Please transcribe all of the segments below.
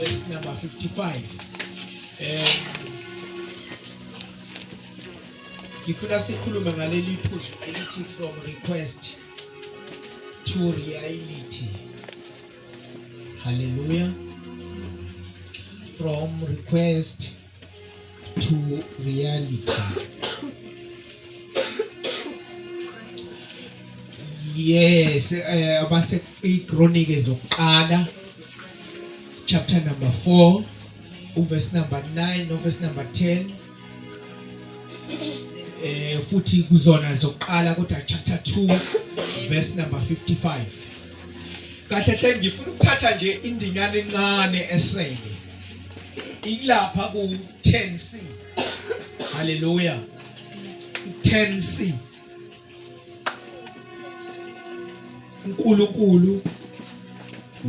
Verse number 55. Ngifuna sikhulume ngaleli phuzu elithi from request to reality. Hallelujah. From request to reality. Yes, abase iKronike zokuqala chapter number 4 uverse number 9 no verse number 10 futhi kuzona zokuqala kodwa chapter 2 verse number 55. Kahle hle ngifuna ukuthatha nje indinyana encane esele ilapha ku 10C. Hallelujah. 10C. uNkulunkulu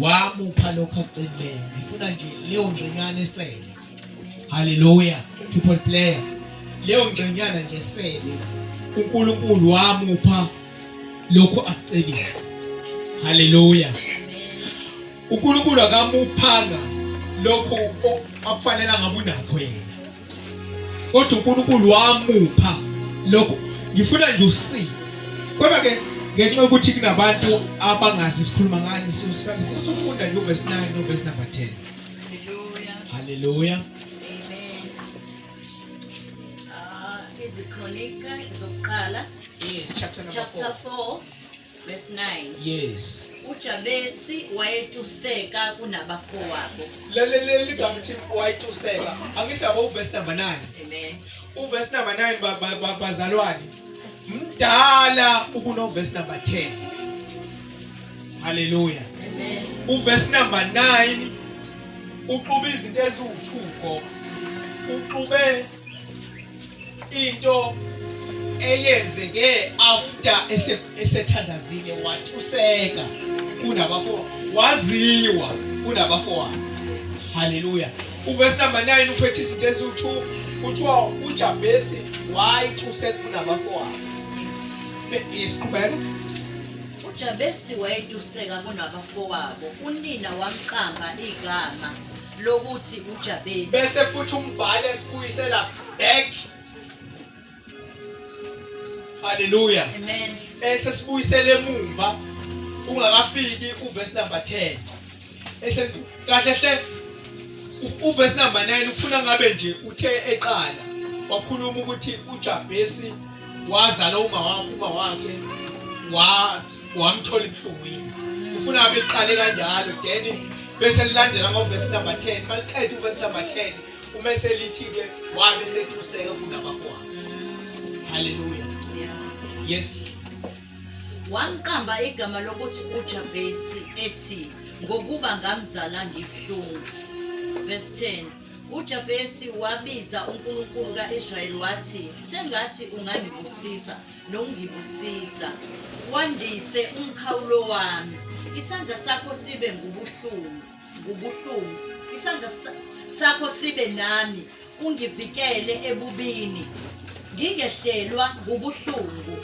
wamupha lokho akucelileyo. Ngifuna nje leyo ngxenyana esele. Hallelujah. People player. Leyo ngxenyana nje esele uNkulunkulu wamupha lokho akucelile. Hallelujah. uNkulunkulu akamuphanga lokho akufanele ngabe unakho yena. Kodwa uNkulunkulu wamupha lokho. Ngifuna nje usi. Kodwa ke ngenxa yokuthi kunabantu abangazi sikhuluma ngani, sisufunda nje uverse 9 no verse number 10. Hallelujah. Hallelujah. Amen. Ah, iziKronika zokuqala. Yes, chapter number 4. Chapter 4 verse 9. Yes. UJabesi wayetuseka kunabafowabo. Leli ligama ukuthi wayetuseka. Angithi yabo uverse number 9. Amen. Uverse number 9 bazalwane. Mdala ukuno verse number 10. Hallelujah. Amen. Uverse number 9 uxube izinto eziwu2 uxube into eyenzeke after esethandazile watuseka kunabafo waziwa kunabafowabo. Haleluya. Uverse number 9 uphethe izinto eziwu2, kuthiwa uJabesi wayituseka kunabafowabo. Isiqhubeka. UJabesi wayetuseka kunabafowabo, unina wamqamba igama lokuthi uJabesi. Bese futhi umbhali esibuyisela back. Haleluya. Amen. Esesibuyisele emumva ungakafiki uverse number 10. Ese kahle hle uverse number 9 ufuna ngabe nje uthe eqala wakhuluma ukuthi uJabesi wazala uma wakhe, uma wakhe wa wamthola ebuhlungwini. Ufuna abe liqale kanjalo, then bese lilandela ngoverse number 10. Maliqeda uverse number 10 uma selithi ke wabe sethuseka kunabafowabo. Haleluya. Yes. Wamqamba igama lokuthi uJabesi ethi ngokuba ngamzala ngibuhlungu. Verse 10. UJabesi wabiza uNkulunkulu kaIsrayeli wathi, sengathi ungangibusisa nokungibusisa, wandise umkhawulo wami, isandla sakho sibe ngubuhlungu, ngubuhlungu, isandla sakho sibe nami, ungivikele ebubini, ngingehlelwa ngubuhlungu.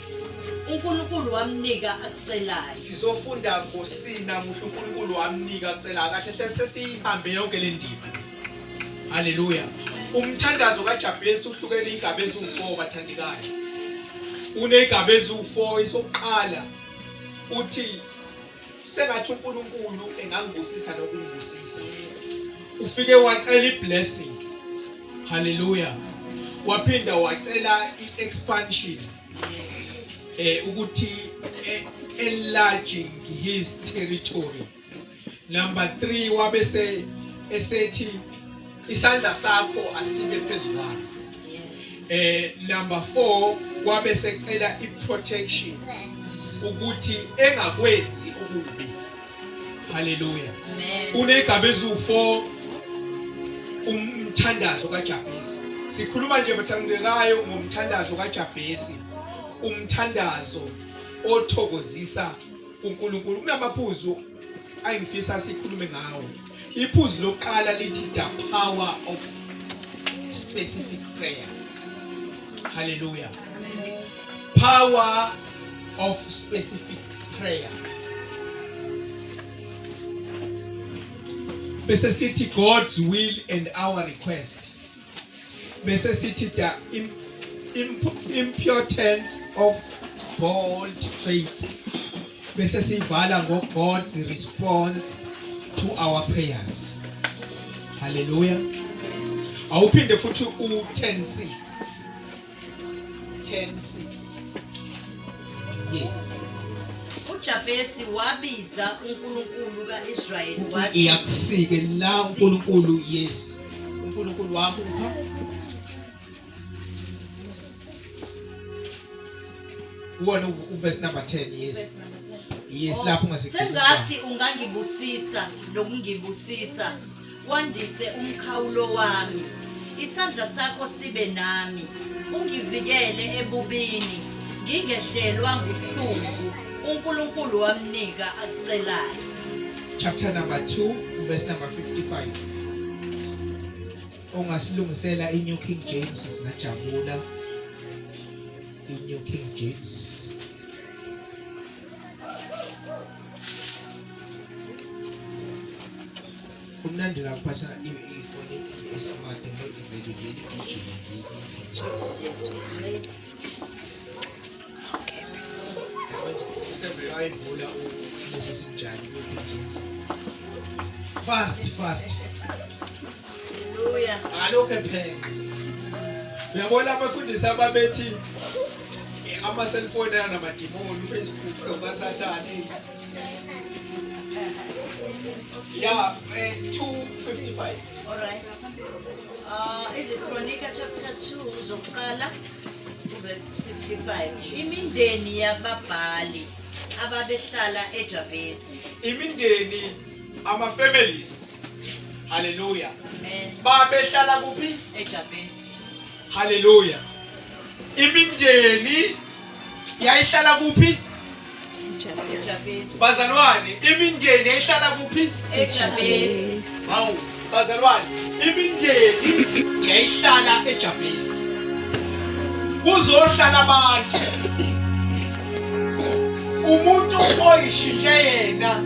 uNkulunkulu wamnika akucelayo. Sizofunda ngosina muhle uNkulunkulu wamnika akucelayo. Kahle hle sesihambe yonke le ndima. Haleluya. Umthandazo kaJabesi uhlukene igaba eziwu4 bathandekayo. Unegaba eziwu4. Isokuqala uthi sengathi uNkulunkulu engangibusisa nokungibusisa. Ufike wacela iblessing. Haleluya. Waphinda wacela iexpansion. Ukuthi enlarging his territory. Number 3 wabese esethi isandla sakho asibe phezu kwami. Number 4 wabe secela iprotection ukuthi engakwenzi okubi. Haleluya. Unegaba eziwu4 umthandazo kaJabesi. Sikhuluma nje bathandekayo ngomthandazo kaJabesi, umthandazo othokozisa uNkulunkulu. Kunamaphuzu ayingifisa sikhulume ngawo. Iphuzu lokuqala lithi the power of specific prayer. Hallelujah. Power of specific prayer. Bese sithi God's will and our request. Bese sithi the importance of bold faith. Bese sivala ngo God's response to our prayers. Hallelujah. Awuphinde futhi u 10C. 10C. Yes. UJabesi wabiza uNkulunkulu kaIsrayeli wathi Iyakusike la uNkulunkulu yes. uNkulunkulu wamupha Uwona uverse number 10 yes. Yes Oh, lapho ungasigcina. Sengathi ungangibusisa nokungibusisa wandise umkhawulo wami isandla sakho sibe nami ungivikele ebubini ngingehlelwa ngubuhlungu uNkulunkulu wamnika akucelayo. Chapter number 2 verse number 55. Ongasilungisela iNew King James singajabula. iNew King James. Kumnandi la kuphatha ifoni esmart ngoba ivele ivele igijime nge-New King James. Usevele wayivula uMrs Mjali New King James. Fast fast. Hallelujah. Alokho ephenqa. Uyabona abafundisi ababethi ama-cellphone anamadimoni, uFacebook okaSathane. Yeah, 255. All right. IziKronika chapter 2 zokuqala verse 55. Imindeni yababhali ababehlala eJabesi. Imindeni ama families. Hallelujah. Amen. Babehlala kuphi? EJabesi. Hallelujah. Imindeni yayihlala kuphi? EJabesi. Bazalwane, imindeni yayihlala kuphi? EJabesi. Hawu, bazalwane, imindeni yayihlala eJabesi. Kuzohlala abantu. Umuntu oyishintshe yena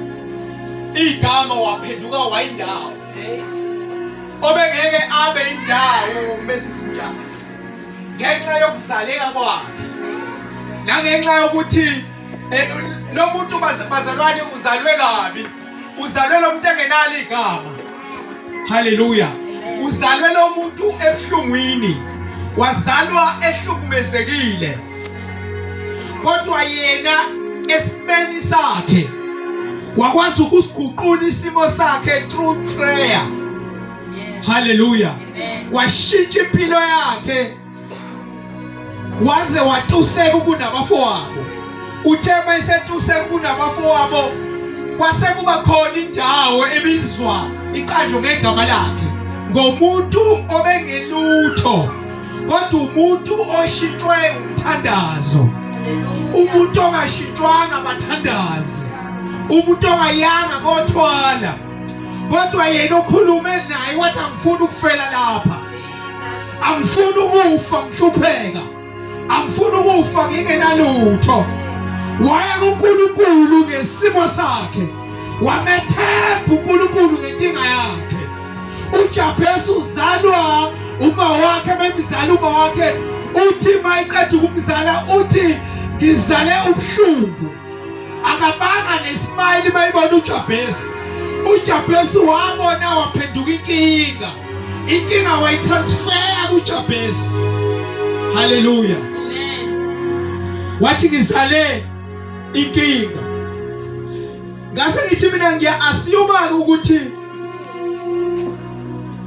igama waphenduka wayindawo. Obengeke abe indawo mesizinjalo. Ngenxa yokuzaleka kwakhe. Nangenxa yokuthi lo muntu bazalwane uzalwe kabi. Uzalwe lo muntu engenalo igama. Haleluya. Uzalwe lo muntu ebuhlungwini. Wazalwa ehlukumezekile. Kodwa yena esimeni sakhe wakwazi ukusiguqula isimo sakhe through prayer. Haleluya. Washintsha impilo yakhe waze watuseka kunabafowabo. Uthe mayesetuseka kunabafowabo kwase kuba khona indawo ebizwa iqanjwe ngegama lakhe ngomuntu obengelutho kodwa umuntu oshintshwe umthandazo, umuntu ongashintshwanga abathandazi, umuntu ongayanga kothwala, kodwa yena okhulume naye wathi angifuni ukufela lapha, angifuni ukufa ngihlupheka, angifuni ukufa ngingenalutho. Waya kuNkulunkulu ngesimo sakhe, wamethemba uNkulunkulu ngenkinga yakhe. uJabhesi uzalwa uma wakhe, memzala uma wakhe uthi mayiqeda ukumzala uthi ngizale ubuhlungu. Akabanga nesmile mayibona uJabhesi. uJabhesi wabona waphenduka inkinga, inkinga wayitransfer kuJabhesi. Haleluya. Wathi ngizale inkinga. Ngase ngithi mina ngiya assume ukuthi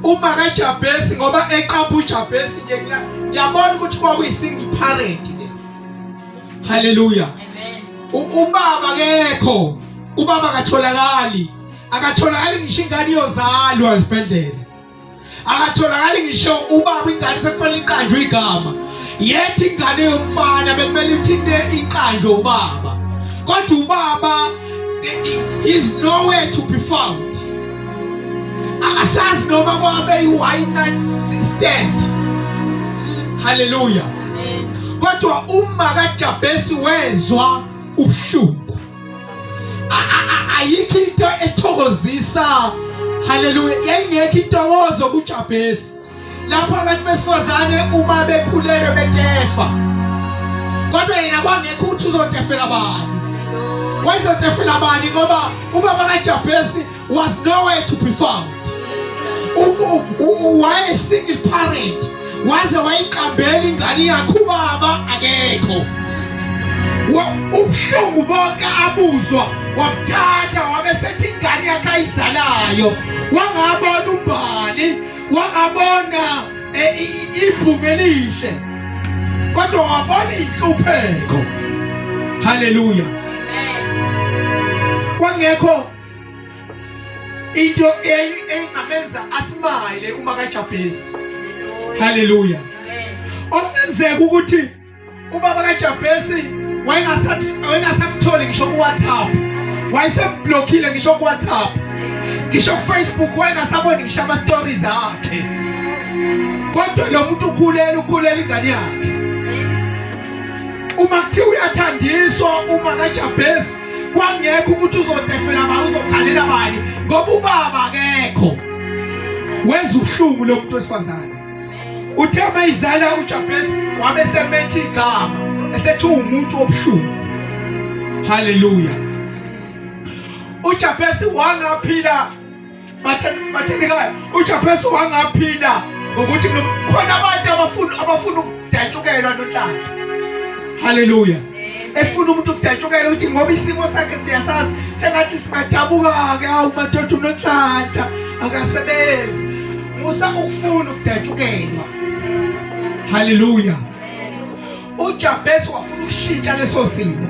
uma kaJabhesi ngoba eqapha uJabhesi nje ngiyabona ukuthi kwakuyisingle parent le. Haleluya. Ubaba kekho, ubaba akatholakali, akatholakali ngisho ingane iyozalwa esibhedlela, akatholakali ngisho ubaba, ingane sekufanele iqanjwe igama. Yethi ingane yomfana bekumele ithinte iqanjwe ubaba, kodwa ubaba is nowhere to be found. Akasazi noma kwabe i-one night stand. Haleluya. Kodwa uma kaJabesi wezwa ubuhlungu, ayikho into ethokozisa. Haleluya. Yayingekho intokozo kuJabhesi. Lapho abantu besifazane uma bekhulelwe betefa. Kodwa yena kwangekho ukuthi uzotefela bani. Wayezotefela bani ngoba ubaba kaJabhesi was nowhere to be found. Waye single parent. Waze wayiqambela ingane yakhe ubaba akekho. Ubuhlungu bonke abuzwa wabuthatha wabe sethi ingane yakhe ayizalayo wangabona umbali wangabona eh, ibhungu elihle kodwa wabona inhlupheko. Haleluya. Kwangekho into engamenza asmile uma kaJabhesi. Haleluya. Okungenzeka ukuthi ubaba kaJabhesi wayengasathi wayengasamtholi ngisho kuWhatsApp. Wayesemblockile ngisho kuWhatsApp. Ngisho kuFacebook wayengasaboni ngisho ama stories akhe. Kodwa lo muntu ukhulela ukhulela ingane yakhe. Uma kuthiwa uyathandiswa uma kaJabhesi kwangekho ukuthi uzotefela bani uzokhalela bani ngoba ubaba akekho. Wenza ubuhlungu lo muntu wesifazane. Uthe uma izala uJabhesi wabe semethi igama esethi umuntu obuhlungu. Haleluya. UJabhesi wangaphila bathandekayo uJabhesi wangaphila ngokuthi khona abantu abafuna abafuna ukudatshukelwa nonhlanhla. Haleluya. Efuna umuntu ukudatshukela ukuthi ngoba isimo sakhe siyasazi sengathi singadabuka-ke awu madoda unonhlanhla akasebenzi musa ukufuna ukudatshukelwa. Haleluya. UJabhesi wafuna ukushintsha leso simo.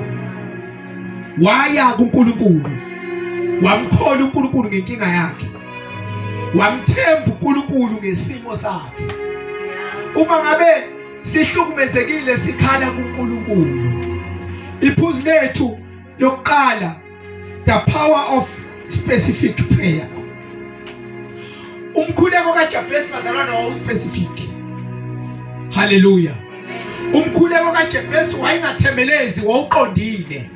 Waya kuNkulunkulu. Wamkhola uNkulunkulu ngenkinga yakhe. Wamthemba uNkulunkulu ngesimo sakhe. Uma ngabe sihlukumezekile sikhala kuNkulunkulu. Iphuzu lethu lokuqala, the power of specific prayer. Umkhuleko kaJabhesi bazalwane wawuspecific. Haleluya. Umkhuleko kaJabhesi wayengathemelezi, wawuqondile.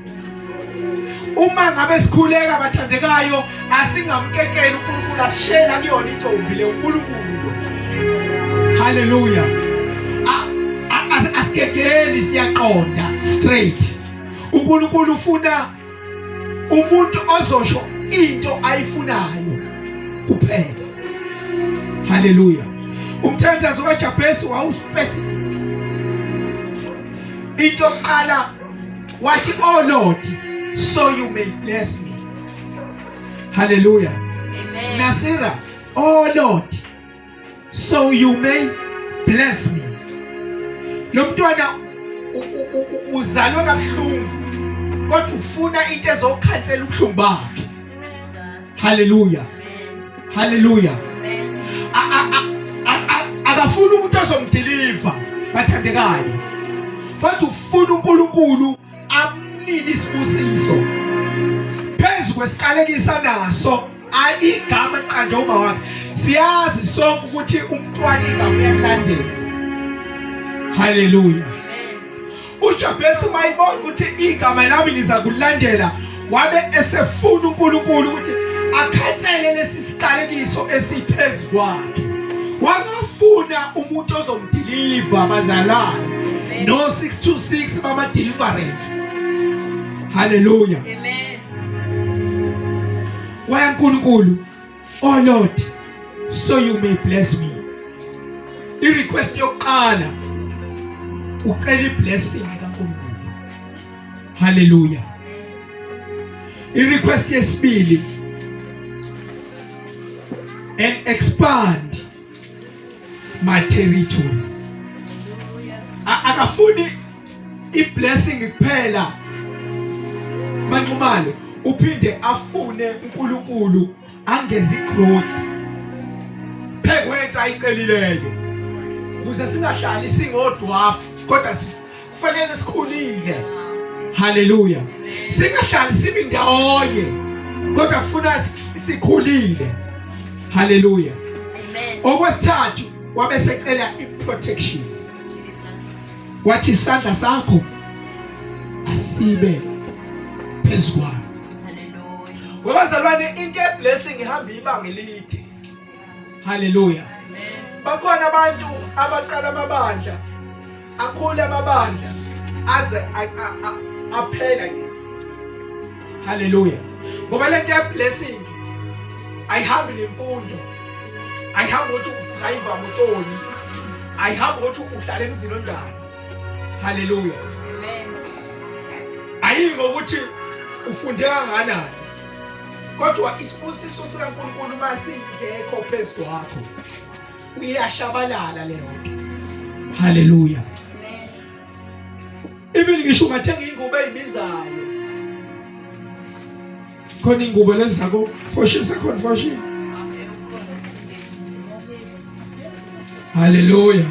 Uma ngabe sikhuleka bathandekayo asingamkekeli uNkulunkulu asishela kuyona intombi le uNkulunkulu lo. Haleluya. Asigegeli siyaqonda straight. uNkulunkulu ufuna umuntu ozosho into ayifunayo kuphela. Haleluya. Umthandazo kaJabhesi wawuspecific. Into yokuqala wathi, oh Lord, so you may bless me. Hallelujah. Amen. Nasira, oh Lord, so you may bless me. Lo mntwana uzalwe kabuhlungu kodwa ufuna into ezokhansela ubuhlungu bakhe. Hallelujah. Hallelujah. Akafuni umuntu ozomdeliver bathandekayo. Kodwa ufuna uNkulunkulu amnike isibusiso phezu kwesiqalekisa naso igama liqanjwe uma wakhe. Siyazi sonke ukuthi umntwana igama uyalandela. Hallelujah. UJabhesi uma ibona ukuthi igama lami liza kulandela wabe esefuna uNkulunkulu ukuthi akhansele lesi siqalekiso esiphezu kwakhe. Wangafuna umuntu ozomdeliver abazalwane no 626 bama deliverance. Hallelujah. Amen. Waya uNkulunkulu, oh Lord, so you may bless me. I-request yokuqala ucela i-blessing kaNkulunkulu. Hallelujah. I-request yesibili, and expand my territory. Akafuni i-blessing kuphela manxumalo, uphinde afune uNkulunkulu angeze i-growth phekwento ayicelileyo ukuze singahlali singodwafu kodwa kufanele sikhulile. Haleluya. Singahlali sibe ndawonye kodwa kufuna sikhulile. Haleluya. Amen. Okwesithathu wabe secela i-protection. Wathi isandla sakho asibe phezu kwami. Hallelujah. Webazalwane into eblessing ihamba ibanga elide. Hallelujah. Bakhona abantu abaqala amabandla akhule amabandla aze aphela ke. Hallelujah. Ngoba lento ye blessing ayihambi nemfundo. Ayihambi ukuthi udrive motoni. Ayihambi ukuthi uhlala emzini onjani. Hallelujah. Amen. Ayiko ukuthi ufunde kangakanani. Kodwa isibusiso sikaNkulunkulu masingekho phezu kwakho uyashabalala leyo nto. Hallelujah. Even ngisho ungathenga ingubo ezibizayo. Khona ingubo lezi zako foshini sakhona foshini. Hallelujah.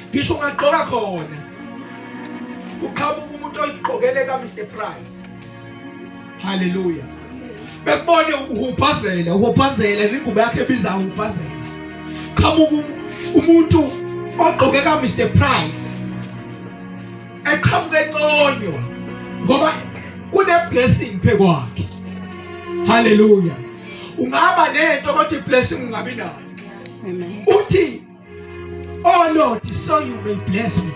Ngisho ungagqoka khona. Kuqhamuka umuntu oligqokele ka Mr Price. Hallelujah. Bekubone uhubhazela, uhubhazela nengubo yakhe ebiza uhubhazela. Qhamuka um, umuntu ogqoke ka Mr Price. Eqhamuka enconywa ngoba kune blessing phekwakhe. Hallelujah. Ungaba nento kodwa iblessing ungabi nayo. Amen. Uthi Oh Lord, so you may bless me.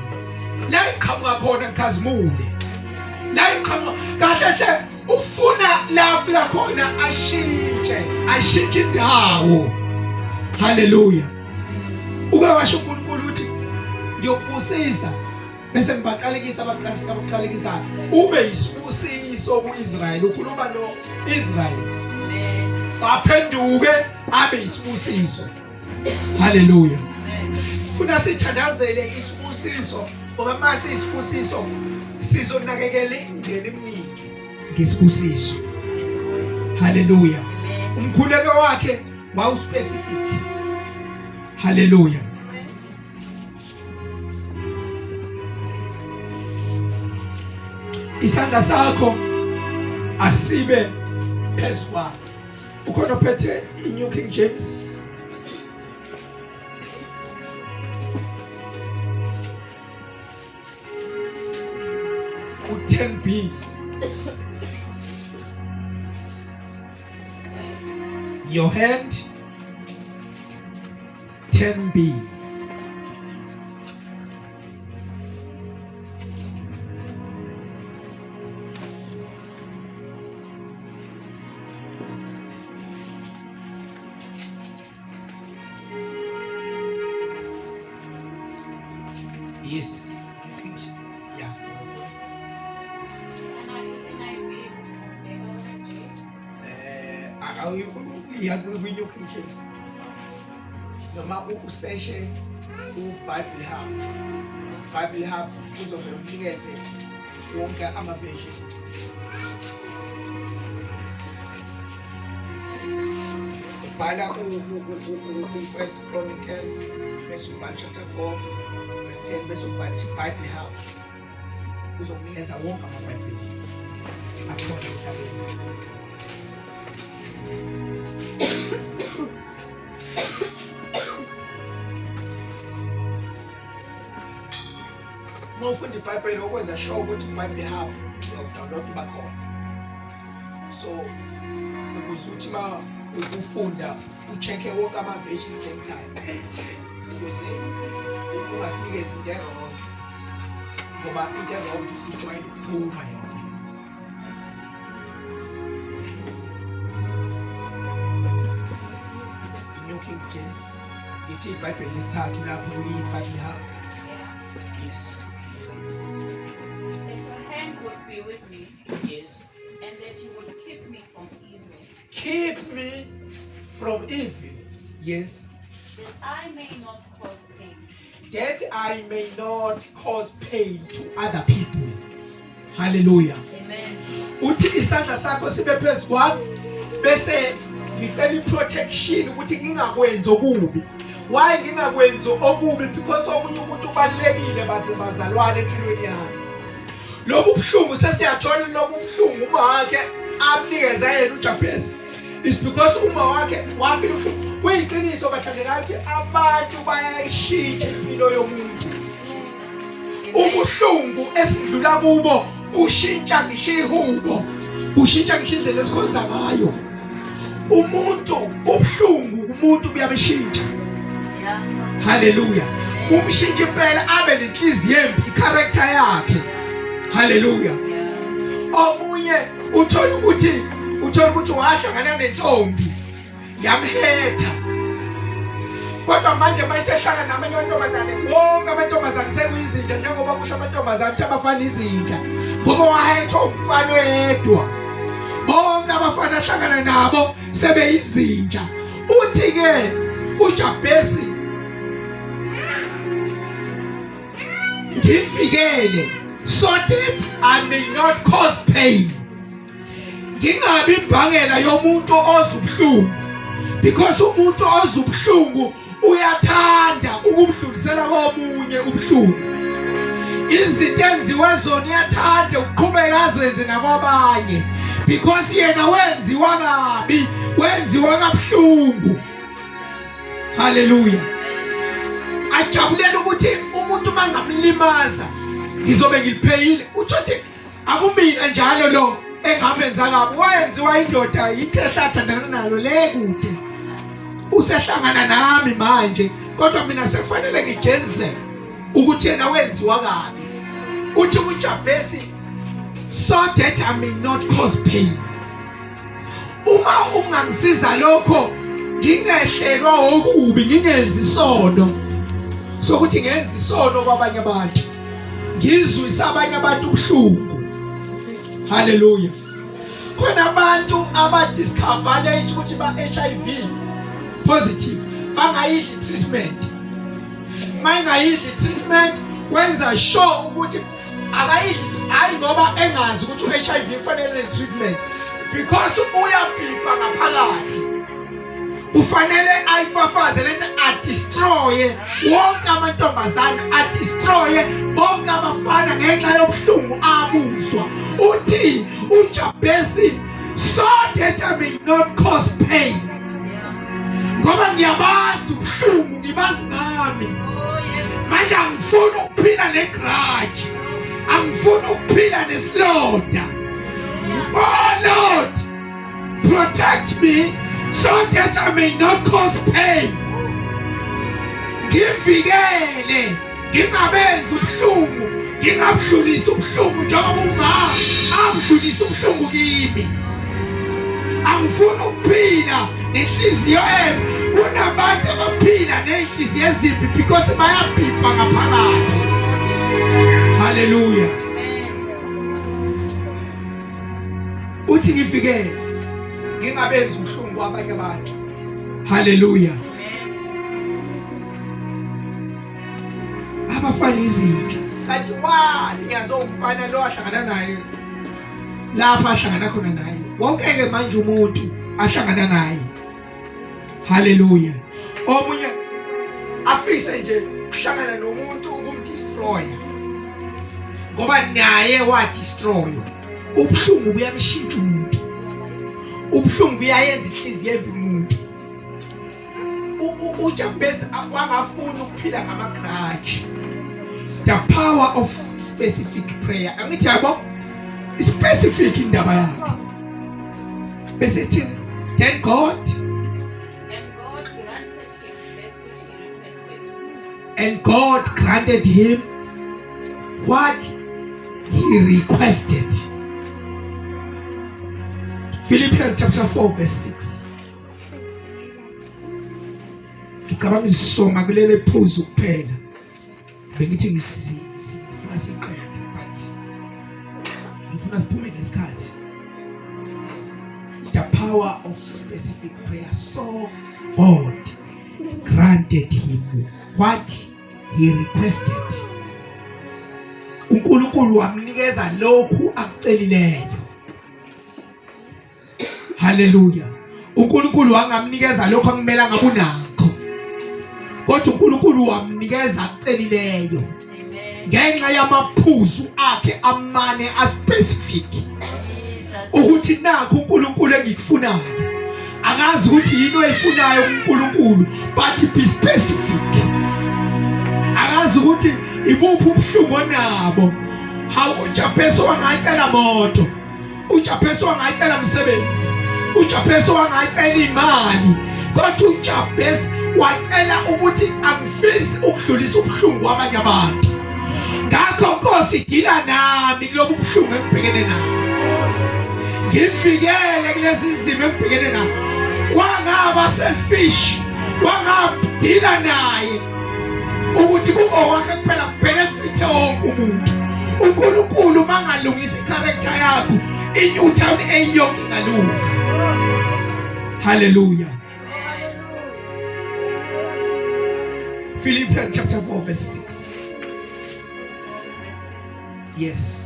La iqhamuka khona ngikhazimule. La iqhamuka kahle hle ufuna la afika khona ashintshe, ashintshe indawo. Hallelujah. Uke washo uNkulunkulu uthi ngiyokubusisa bese ngibaqalekisa abaqalekisa abaqalekisayo ube yisibusiso kuIsrael ukhuluma noIsrael baphenduke abe yisibusiso Haleluya. Funa sithandazele isibusiso ngoba mase isibusiso sizonakekela imindeni eminingi ngesibusiso. Haleluya. Umkhuleko wakhe wawu specific. Haleluya. Isandla sakho asibe phezu kwami. Ukhona ophethe i-New King James? U-10b. Your hand 10b. Yes. Yeah. Eh, kwi-New King James noma useshe ku-Bible Hub. Bible Hub uzovele ukunikeze wonke ama-versions. Ubhala ku-First Chronicles bese ubhala chapter 4 verse 10 bese ubhala Bible Hub. Uzokunikeza wonke amaBhayibheli akhona emhlabeni. Uma ufunda iBhayibheli okwenza sure ukuthi iBhayibheli hub uyakudownload uba khona. So ukuze uthi uma ukufunda ucheck-e wonke ama-version same time ukuze ungasinikezi into erong ngoba into erong ijwayele ukuphuma yona. New King James ithi iBhayibheli lesithathu lapho kuyiBhayibheli hub. Yes. That your hand would be with me. Yes. And that you would keep me from evil. Keep me from evil. Yes. That I may not cause pain. That I may not cause pain to other people. Hallelujah. Amen. Uthi isandla sakho sibe phezu kwami bese ngicela iprotection ukuthi ngingakwenzi okubi. Why ngingakwenzi okubi? Because omunye umuntu ubalekile bathi bazalwane empilweni yami. Lobu buhlungu sesiyathola lobu buhlungu uma wakhe amnikeza yena uJabez. Is because uma wakhe wafika ubuhlungu. Kuyiqiniso bathandekayo ukuthi abantu bayayishintsha impilo yomuntu. Ubuhlungu esidlula kubo ushintsha ngisho ihubo. Kushintsha ngisho indlela esikhonza ngayo. Umuntu ubuhlungu kumuntu buyabishintsha. Haleluya. Umshintsha impela abe nenhliziyo embi icharacter yakhe. Haleluya. Omunye uthola ukuthi uthola ukuthi wahlangana nentombi yamhetha kodwa manje mayisehlangana namanye amantombazane wonke amantombazane sekuyizinja njengoba kusho amantombazane ukuthi abafana izinja ngoba wahethwa umfana oyedwa bonke abafana ahlangana nabo sebeyizinja uthi-ke ujabhesi ngivikele so that I may not cause pain ngingabi imbangela yomuntu oza ubuhlungu because umuntu oza ubuhlungu uyathanda ukubudlulisela komunye ubuhlungu izinto enziwe zona uyathanda ukuqhubeka azenze nakwabanye because yena wenziwa kabi wenziwa kabuhlungu haleluya ajabulela ukuthi umuntu mangamlimaza ngizobe ngilipheyile utsho ukuthi akumina njalo lo engamenza kabi wayenziwa indoda ikhehla athandana nalo le kude usehlangana nami manje kodwa mina sekufanele ngijeze ukuthi yena wenziwa kabi uthi kuJabhesi so that I may not cause pain uma ungangisiza lokho ngingehlelwa okubi ngingenzi isono sokuthi ngenza isono kwabanye abantu ngizwisa abanye abantu ubuhlungu haleluya khona abantu abadiscover late ukuthi ba HIV positive bangayidli treatment mayingayidli treatment wenza sure ukuthi akayidli hayi ngoba engazi ukuthi u-HIV kufanele ne-treatment because uyabhibha ngaphakathi ufanele ayifafaze lento adestroye wonke amantombazane adestroye bonke abafana ngenxa yobuhlungu abuzwa uthi uJabesi so that I may not cause pain ngoba ngiyabazi ubuhlungu ngibazi ngami manje angifuni ukuphila negrudge angifuni ukuphila nesilonda oh Lord protect me so that I may not cause pain ngivikele ngingabenzi ubuhlungu ngingabudlulisi ubuhlungu njengoba uma abudlulisa ubuhlungu kimi angifuni ukuphila nenhliziyo embi kunabantu abaphila nezinhliziyo ezimbi because bayabhibha ngaphakathi haleluya uthi ngifikele ngingabenzi ubuhlungu kwabanye abantu haleluya abafana izinto kanti wani ngiyazi umfana lo ahlangana naye lapha ahlangana khona naye wonke-ke manje umuntu ahlangana naye haleluya omunye afise nje ukuhlangana nomuntu ukumdestroya ngoba naye wadestroywa ubuhlungu buyamshintsha umuntu ubuhlungu buyayenza inhliziyo embi umuntu uJabez wangafuni ukuphila ngama-grudge the power of specific prayer angithi yabo specific indaba yakhe bese sithi then God and God granted him what he requested Philippians chapter 4 verse 6 ngicabanga isoma kulele phuzu kuphela bengithi ngifuna siqede but ngifuna siphume ngesikhathi the power of specific prayer so God granted him what he requested uNkulunkulu wamnikeza lokhu akucelileyo Haleluya. uNkulunkulu wangamnikeza lokho akumele ngabunakho. Kodwa uNkulunkulu wamnikeza akucelileyo. Ngenxa yamaphuzu akhe amane aspecific. Ukuthi nakho uNkulunkulu engikufunayo. Angazi ukuthi yini oyifunayo kuNkulunkulu but be specific. Angazi ukuthi ibuphi ubuhlungu onabo. Hawu uJabhesi wangacela moto. uJabhesi wangacela umsebenzi, uJabhesi wangacela imali, kodwa uJabhesi wacela ukuthi angifisi ukudlulisa ubuhlungu kwabanye abantu. Ngakho Nkosi dila nami kulobu buhlungu engibhekene nabo, ngivikele kulezi zimo engibhekene nabo. Wangaba selfish, wangabdila naye ukuthi kungowakhe kuphela, kubenefithe wonke umuntu. uNkulunkulu mangalungisa icharacter yakho, iNew Town eyonke ingalunga. Hallelujah. Philippians chapter 4 verse 6. Yes.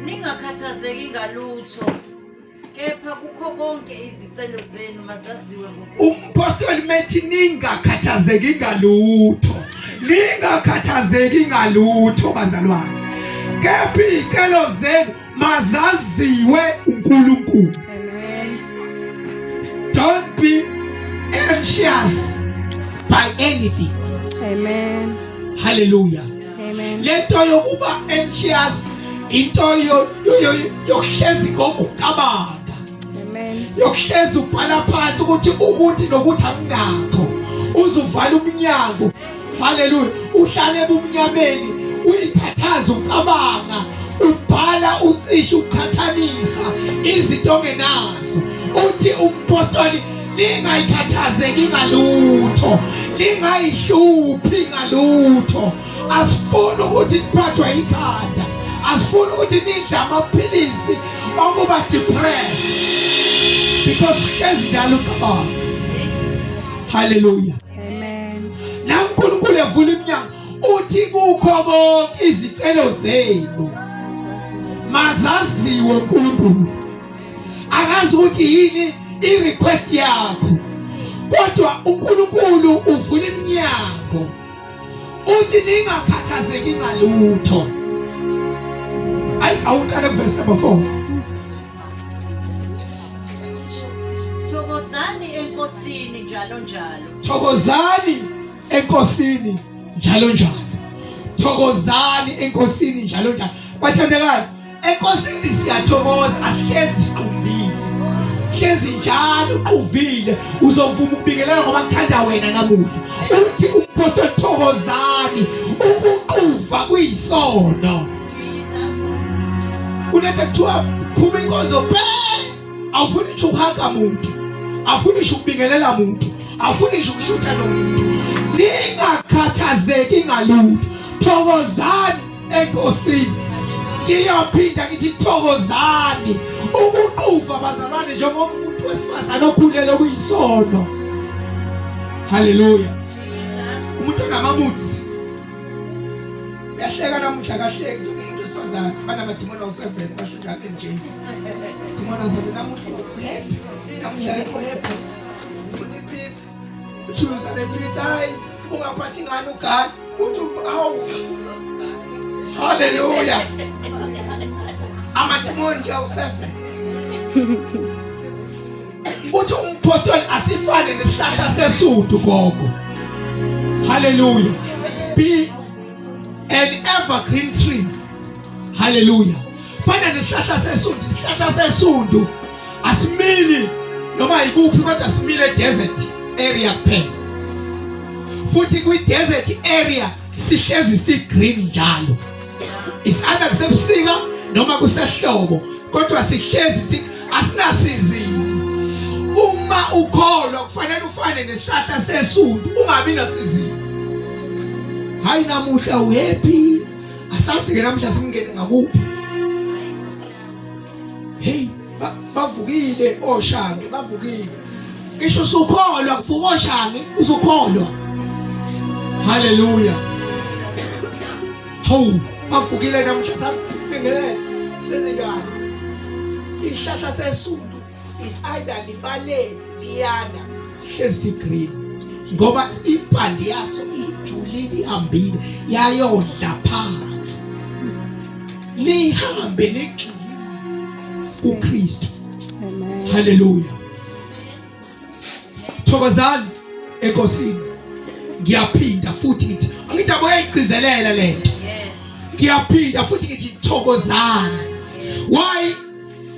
Ningakhathazeki ngalutho, kepha kukho konke izicelo zenu mazaziwe nguNkulunkulu. Umpostoli methi ningakhathazeki ngalutho. Ningakhathazeki ngalutho bazalwane. Kepha izicelo zenu mazaziwe uNkulunkulu. Amen. Don't be anxious by anything. Amen. Hallelujah. Amen. Lento yokuba anxious into yokuhlezi ngokucabanga. Amen. Yokuhlezi ubhala phansi ukuthi ukuthi nokuthi anginakho. Uzuvala umnyango. Haleluya. Uhlale ebumnyameni uyikhathaza ucabanga ubhala ucishe uqhathanisa izinto ongenazo. Uthi umpostoli ningayikhathazeki ngalutho, ningayihluphi ngalutho. Asifuni ukuthi niphathwe ikhanda, asifuni ukuthi nidle amaphilisi okuba depressed because hlezi njalo ucabanga. Hallelujah. Amen. Na uNkulunkulu evula iminyango uthi kukho konke izicelo zenu mazaziwe uNkulunkulu. Akazi ukuthi yini i-request yakho, kodwa uNkulunkulu uvula iminyango uthi ningakhathazeki ngalutho. Ayi, awuqale verse number 4. Thokozani eNkosini njalo njalo. Thokozani eNkosini njalo njalo. Thokozani eNkosini njalo njalo. Bathandekayo, eNkosini siyathokoza, asihlezi siqumbile. Hlezi njalo uquvile, uzovuma ukubingelela ngoba kuthanda wena namuhla. Uthi umpostoli thokozani, ukuquva kuyisono. Kunethe kuthiwa phuma inkonzo pe awufuni ngisho ukuhaga muntu, awufuni ngisho ukubingelela muntu, awufuni ngisho ukushutha nomuntu. Ningakhathazeki ngalutho, thokozani eNkosini. Ngiyaphinda ngithi thokozani. Ukuquva bazalwane njengomuntu wesifazane okhulele kuyisono. Haleluya. Umuntu onamamuthi uyahleka namuhla, kahleki nje umuntu wesifazane banamadimoni awu-7 basho njalo nje dimoni awu-7 namuhla uhappy, namuhla ayikho happy, ufuna ipizza, uchuza nepizza, hayi ungaphathi ngani ugani uthi awu. Haleluya. Amadimoni nje awu-7. Uthi umpostoli asifane nesihlahla sesundu gogo. Haleluya. Be an evergreen tree. Haleluya. Fana nesihlahla sesundu, isihlahla sesundu asimili noma yikuphi kodwa simile desert area kuphela. Futhi kwi desert area sihlezi si green njalo. It's either kusebusika noma kusehlobo kodwa sihlezi asinasizini. Uma ukholwa kufanele ufane nesihlahla sesundu, ungabi nasizini. Hayi namuhla uhappy, asazi ke namuhla simngene ngakuphi. Hey, bavukile oshange, bavukile. Ngisho usukholwa kuvuka oshange, usukholwa. Haleluya. Hawu, bavukile namuhla sasibingelele. Senze njani? Isihlahla sesundu is either libale liyana sihlezi green ngoba impande yaso ijulile ihambile yayodla phansi. Nihambe nigxile kuKristu. Amen. Haleluya. Thokozani eNkosini. Ngiyaphinda futhi ngithi angithi aboyayigcizelela lento. Yes. Ngiyaphinda futhi ngithi thokozani. Why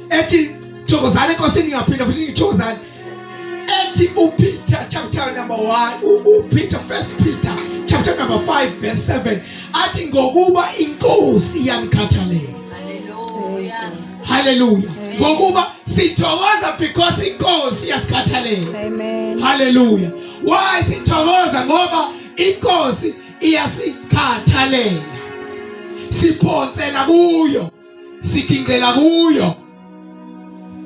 ethi thokozani enkosini? Ngiyaphinda futhi ngithokozani. Ethi uPeter chapter number 1, uPeter, first Peter chapter number 5 verse 7, athi ngokuba inkosi iyanikhathalela. Hallelujah. Hallelujah. Ngokuba sithokoza because inkosi iyasikhathalela. Amen. Hallelujah. Why sithokoza? Ngoba inkosi iyasikhathalela. Siphonsela kuyo, sigingqela kuyo.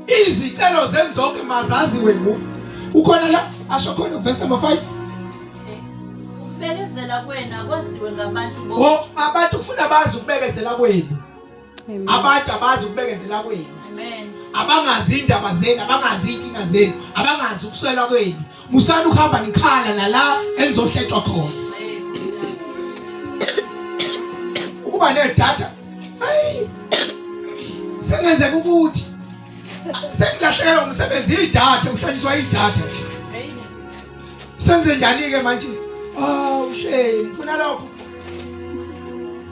Izicelo zenu zonke mazaziwe nguye. Ukhona la asho khona verse number 5. Ukubekezela kwenu akwaziwe ngabantu bonke. Oh, abantu kufuna bazi ukubekezela kwenu. Amen. Abantu abazi ukubekezela kwenu. Amen. Abangazi indaba zenu, abangazi inkinga zenu, abangazi ukuswela kwenu. Musani ukuhamba nikhala nala enizohletshwa khona. Ukuba nedatha, hayi, sengenzeka ukuthi sengilahlekelwa umsebenzi, idatha, kuhlanyiswa idatha nje. Senze njani ke manje? Ah, shame, ufuna lokho.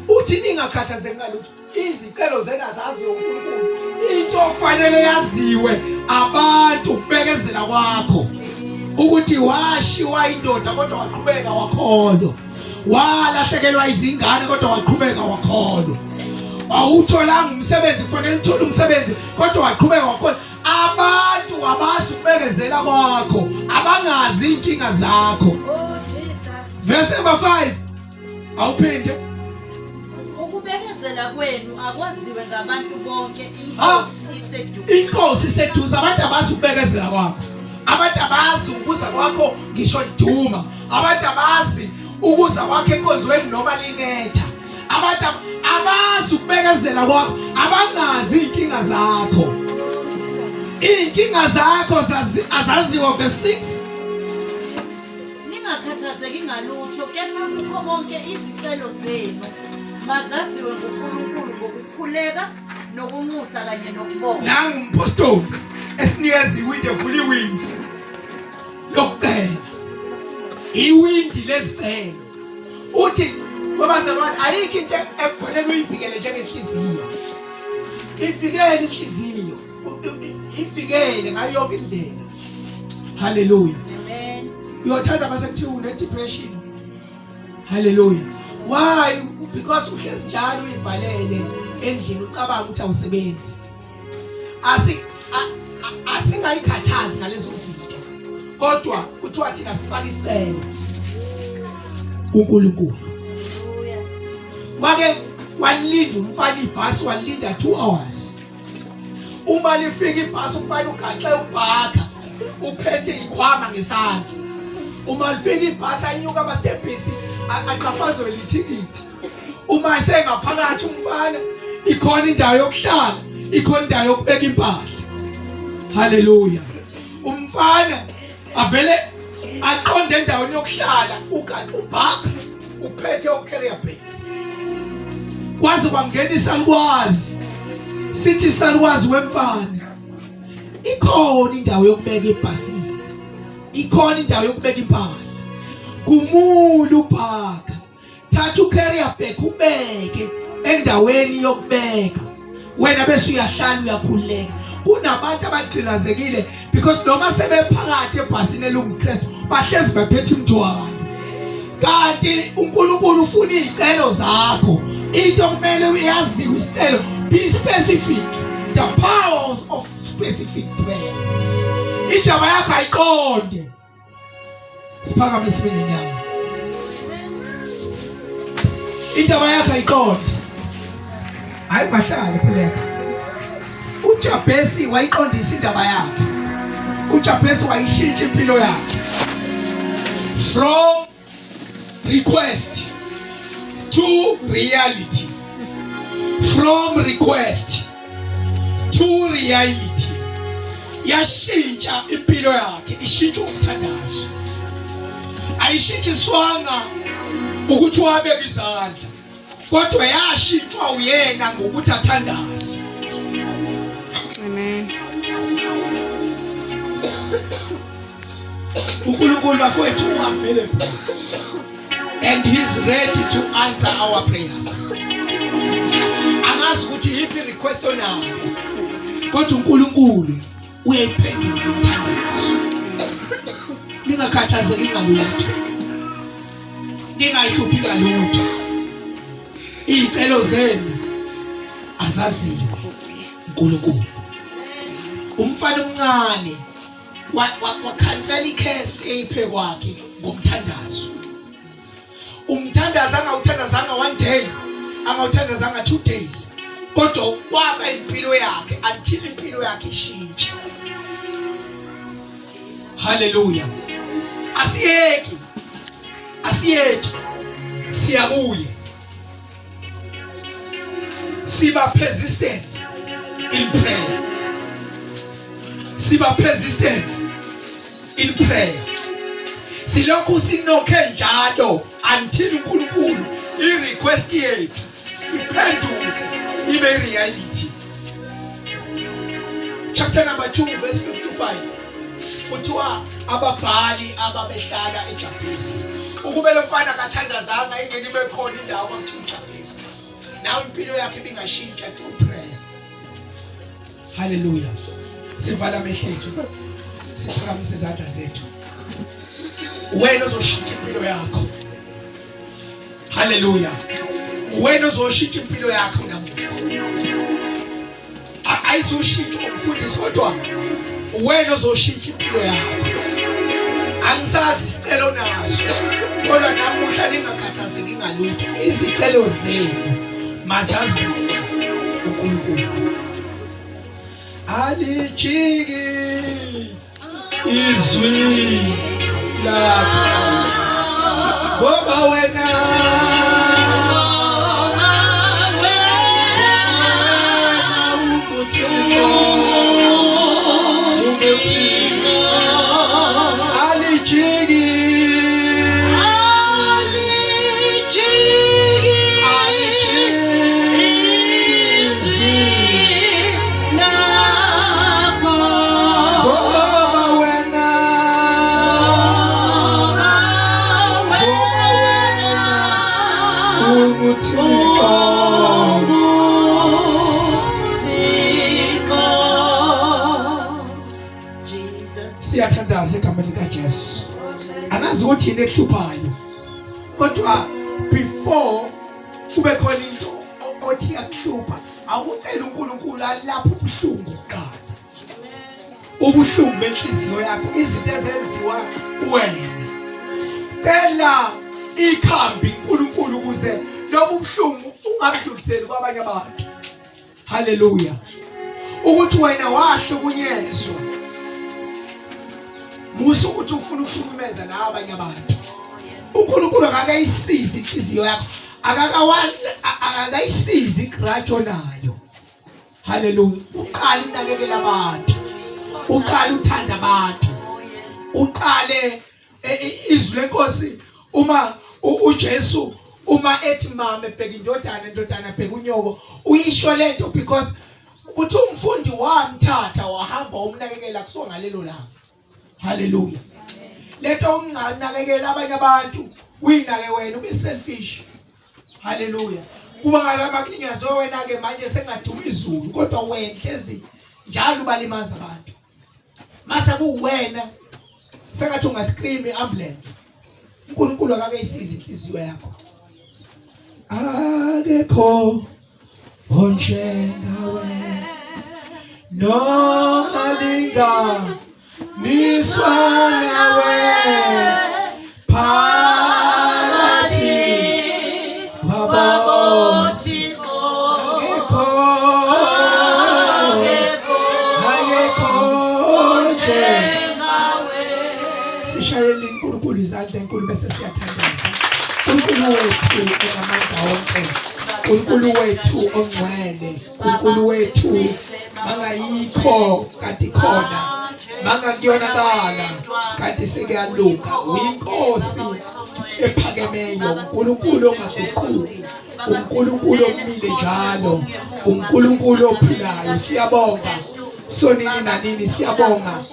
Uthi ningakhathazeki ngalutho. Izicelo zenu azaziwe uNkulunkulu. Into ofanele yaziwe abantu ukubekezela kwakho. Ukuthi washiwa indoda kodwa waqhubeka wakholwa. Walahlekelwa izingane kodwa waqhubeka wakholwa. Awutholanga umsebenzi, kufanele uthole umsebenzi kodwa waqhubeka wakholwa. Abantu abazi ukubekezela kwakho, abangazi inkinga zakho. Oh Jesus. Verse number 5. Awuphinde. Ukubekezela kwenu akwaziwe ngabantu bonke, inkosi iseduze. Inkosi iseduze. Abantu abazi ukubekezela kwakho. Abantu abazi ukuza kwakho ngisho liduma. Abantu abazi ukuza kwakho enkonzweni noma linetha. Abantu abazi ukubekezela kwakho, abangazi inkinga zakho. Inkinga zakho azaziwa. Verse 6. Ningakhathazeki ngalutho, kepha kukho konke izicelo zenu mazaziwe nguNkulunkulu ngokukhuleka nokunxusa kanye nokubonga. Nangu umpostoli esinikeza iwindi, evula iwindi lokucela, iwindi lezicelo. Uthi webazalwane, ayikho into ekufanele uyivikele njengenhliziyo. Ivikele inhliziyo, ivikele ngayo yonke indlela. Haleluya. Amen. Uyothanda base kuthiwa une depression. Haleluya. Why? Because uhlezi njalo uyivalele endlini ucabanga ukuthi awusebenzi. Asi asingayikhathazi ngalezo zinto. Kodwa kuthiwa thina sifake isicelo kuNkulunkulu. Wake walinda umfana ibhasi, walinda 2 hours. Uma lifika ibhasi, umfana ugaxe ubhaka, uphethe ikhwama ngesandla. Uma lifika ibhasi, anyuka amastebhisi, aqhafazwe lithikithi. Uma esengaphakathi umfana, ikhona indawo yokuhlala, ikhona indawo yokubeka impahla. Haleluya. Umfana avele aqonde endaweni yokuhlala, ugaxe ubhaka, uphethe ucarrier bag. Kwaze kwangena isalukwazi, sithi isalukwazi wemfana, ikhona indawo yokubeka ibhasini, ikhona indawo yokubeka impahla. Kumula ubhaka, thatha ucarrier bag ubeke endaweni yokubeka wena, bese uyahlala uyakhululeka. Kunabantu abagqilazekile because noma sebephakathi ebhasini elunguKristu bahlezi bephethe imithwalo, kanti uNkulunkulu ufuna izicelo zakho. Into kumele uyaziwe isicelo, be specific, the power of specific prayer. Indaba yakho ayiqonde. Siphakame sibe ngenyawo. Indaba yakho ayiqonde. Hayi, mahlale khuleka. uJabhesi wayiqondisa indaba yakhe. uJabhesi wayishintsha impilo yakhe from request to reality, from request to reality. Yashintsha impilo yakhe, ishintsha umthandazo. Ayishintshiswanga ukuthi wabeka izandla, kodwa yashintshwa uyena ngokuthi athandaze. Amen. uNkulunkulu bafowethu u-available and he's ready to answer our prayers. Angazi ukuthi yiphi request onayo, kodwa uNkulunkulu uyayiphendula imithandazo. Ningakhathazeki ngalutho, ningayihluphi ngalutho, iy'celo zenu azaziwe uNkulunkulu. Umfana omncane wakhansela ikhesi eyiphe kwakhe ngomthandazo. Umthandazo angawuthandazanga one day, angawuthandazanga 2 days, kodwa kwaba impilo yakhe until impilo yakhe ishintshe. Haleluya! Asiyeki, asiyeki, siyakuye, siba persistence in prayer, siba persistence in prayer. Silokhu sinokhe njalo until uNkulunkulu i-request yethu iphenduke ibe reality. Chapter number 2 verse 55, kuthiwa ababhali ababehlala eJabhesi, ukube lo mfana akathandazanga ingeke ibe khona indawo kwakuthiwa uJabhesi. Nawe impilo yakhe ibingashintsha through prayer. Haleluya. Sivala amehlo ethu, siphakamise izandla zethu. Wena ozoshintsha impilo yakho. Haleluya. Wena ozoshintsha impilo yakho namuhla. Ayisushintsho umfundisi, kodwa wena ozoshintsha impilo yakho. Angisazi isicelo naso, kodwa namuhla ningakhathazeki ngalutho, izicelo zenu mazaziwe uNkulunkulu. Alijiki izwi lakho, ngoba wena unguThixo, alijiki, alijiki izwi ngoba wena, ngoba wena unguThixo. Siyathandaza egameni likaJesu. Angazi ukuthi yini ekuhluphayo, kodwa before kube khona into othi yakuhlupha, awucela uNkulunkulu alapho ubuhlungu kuqala, ubuhlungu benhliziyo yakho, izinto ezenziwa kuwena. Cela ikhambi uNkulunkulu ukuze lobu buhlungu ungabudluliseli kwabanye abantu. Haleluya. Ukuthi wena wahlukunyezwa, musa ukuthi ufuna ukuhlukumeza nabanye abantu. uNkulunkulu akakayisizi inhliziyo yakho, akakayisizi igrudge onayo. Haleluya. Uqale unakekela abantu, uqale uthanda abantu, uqale izwi lenkosi. Uma uJesu uma ethi mama ebheka indodana, indodana bheka unyoko, uyisho lento because kuthi umfundi wamthatha wahamba umnakekela kusuka ngalelo langa. Haleluya. Lento unganakekela abanye abantu, uyinake wena, ube selfish. Haleluya. Kuba ngakama kulinyazwe wena ke manje sengaduma izulu, kodwa wena hlezi njalo ubalimaza abantu. Mase kuwena sengathi ungascream iambulance. uNkulunkulu akake isize inhliziyo yakho. Akekho onjengawe noma linganiswa nawe phakathi kwabothixo. Akekho, akekho onjengawe. Sishayele uNkulunkulu izandla enkulu bese siyathandaza. uNkulunkulu wethu onamandla wonke, uNkulunkulu wethu ongcwele, uNkulunkulu wethu mangayikho kanti khona, mangakuyonakala kanti sekuyalunga. Uyinkosi ephakemeyo, uNkulunkulu ongaguquki, uNkulunkulu omile njalo, uNkulunkulu ophilayo. Siyabonga sonini nanini, siyabonga.